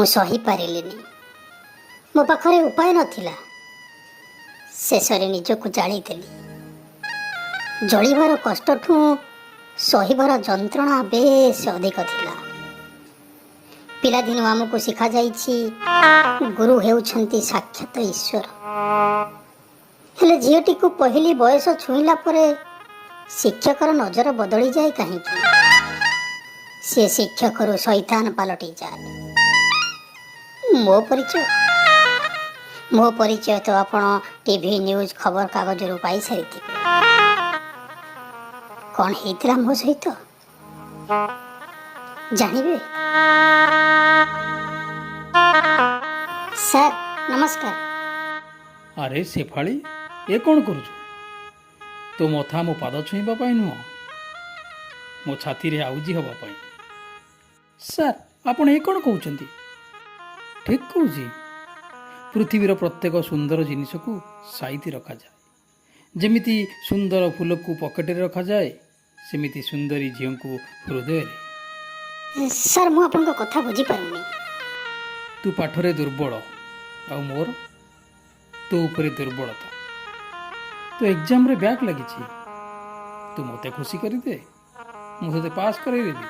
ମୁଁ ସହିପାରିଲିନି। ମୋ ପାଖରେ ଉପାୟ ନଥିଲା। ଶେଷରେ ନିଜକୁ ଜାଳିଦେଲି। ଜଳିବାର କଷ୍ଟଠୁ ସହିବାର ଯନ୍ତ୍ରଣା ବେଶ ଅଧିକ ଥିଲା। ପିଲାଦିନୁ ଆମକୁ ଶିଖାଯାଇଛି, ଗୁରୁ ହେଉଛନ୍ତି ସାକ୍ଷାତ ଈଶ୍ୱର। ହେଲେ ଝିଅଟିକୁ ପହିଲି ବୟସ ଛୁଇଁଲା ପରେ ଶିକ୍ଷକର ନଜର ବଦଳିଯାଏ କାହିଁକି? ସେ ଶିକ୍ଷକରୁ ଶୈତାନ ପାଲଟି ଯାଏ। ମୋ ପରିଚୟ, ମୋ ପରିଚୟ ତ ଆପଣ ଟିଭି ନ୍ୟୁଜ୍, ଖବରକାଗଜରୁ ପାଇସାରିଥିବେ। କ'ଣ ହେଇଥିଲା ମୋ ସହିତ ଜାଣିବେ? ସାର୍, ନମସ୍କାର। ଆରେ ଶେଫାଳି, ଏ କ'ଣ କରୁଛୁ? ତୋ ମଥା ମୋ ପାଦ ଛୁଇଁବା ପାଇଁ ନୁହଁ, ମୋ ଛାତିରେ ଆଉଜି ହେବା ପାଇଁ। ସାର୍, ଆପଣ ଏ କ'ଣ କହୁଛନ୍ତି? ଠିକ୍ କହୁଛି। ପୃଥିବୀର ପ୍ରତ୍ୟେକ ସୁନ୍ଦର ଜିନିଷକୁ ସାଇତି ରଖାଯାଏ। ଯେମିତି ସୁନ୍ଦର ଫୁଲକୁ ପକେଟରେ ରଖାଯାଏ, ସେମିତି ସୁନ୍ଦରୀ ଝିଅଙ୍କୁ ହୃଦୟରେ। ସାର୍, ମୁଁ ଆପଣଙ୍କ କଥା ବୁଝିପାରୁନି। ତୁ ପାଠରେ ଦୁର୍ବଳ ଆଉ ମୋର ତୋ ଉପରେ ଦୁର୍ବଳତା। ତୋ ଏକ୍ଜାମରେ ବ୍ୟାକ୍ ଲାଗିଛି। ତୁ ମୋତେ ଖୁସି କରିଦେ, ମୁଁ ତୋତେ ପାସ୍ କରେଇଦେବି।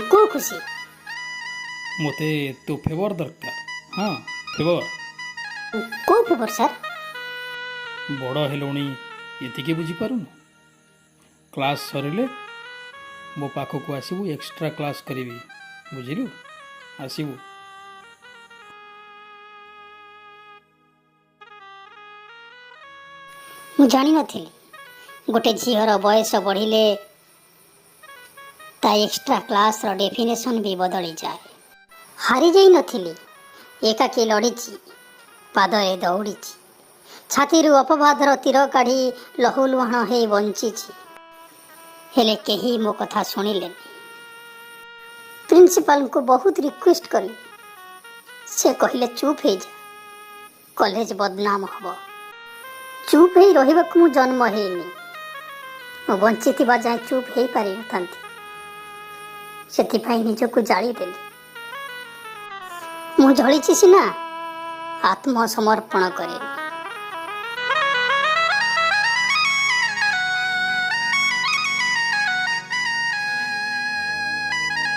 କୋଉ ଖୁସି? ମୋତେ ତୋ ଫେଭର ଦରକାର। ହଁ, ଫେଭର। କୋଉ ଫେଭର ସାର୍? ବଡ଼ ହେଲୁଣି, ଏତିକି ବୁଝିପାରୁନୁ? କ୍ଲାସ୍ ସରିଲେ ମୋ ପାଖକୁ ଆସିବୁ, ଏକ୍ସଟ୍ରା କ୍ଲାସ୍ କରିବି, ବୁଝିଲୁ? ଆସିବୁ। ମୁଁ ଜାଣିନଥିଲି ଗୋଟେ ଝିଅର ବୟସ ବଢ଼ିଲେ ତା ଏକ୍ସଟ୍ରା କ୍ଲାସ୍ର ଡେଫିନେସନ୍ ବି ବଦଳିଯାଏ। ହାରିଯାଇ ନଥିଲି। ଏକାକୀ ଲଢ଼ିଛି, ପାଦରେ ଦୌଡ଼ିଛି, ଛାତିରୁ ଅପବାଦର ତୀର କାଢ଼ି ଲହୁଲୁହାଣ ହେଇ ବଞ୍ଚିଛି। ହେଲେ କେହି ମୋ କଥା ଶୁଣିଲେନି। ପ୍ରିନ୍ସିପାଲଙ୍କୁ ବହୁତ ରିକ୍ୱେଷ୍ଟ କଲି। ସେ କହିଲେ, "ଚୁପ୍ ହେଇଯା, କଲେଜ ବଦନାମ ହବ।" ଚୁପ୍ ହେଇ ରହିବାକୁ ମୁଁ ଜନ୍ମ ହେଇନି। ମୁଁ ବଞ୍ଚିଥିବା ଯାଏଁ ଚୁପ୍ ହେଇପାରିନଥାନ୍ତି। ସେଥିପାଇଁ ନିଜକୁ ଜାଳିଦେଲି। ମୁଁ ଜଳିଛି ସିନା, ଆତ୍ମସମର୍ପଣ କରିନି।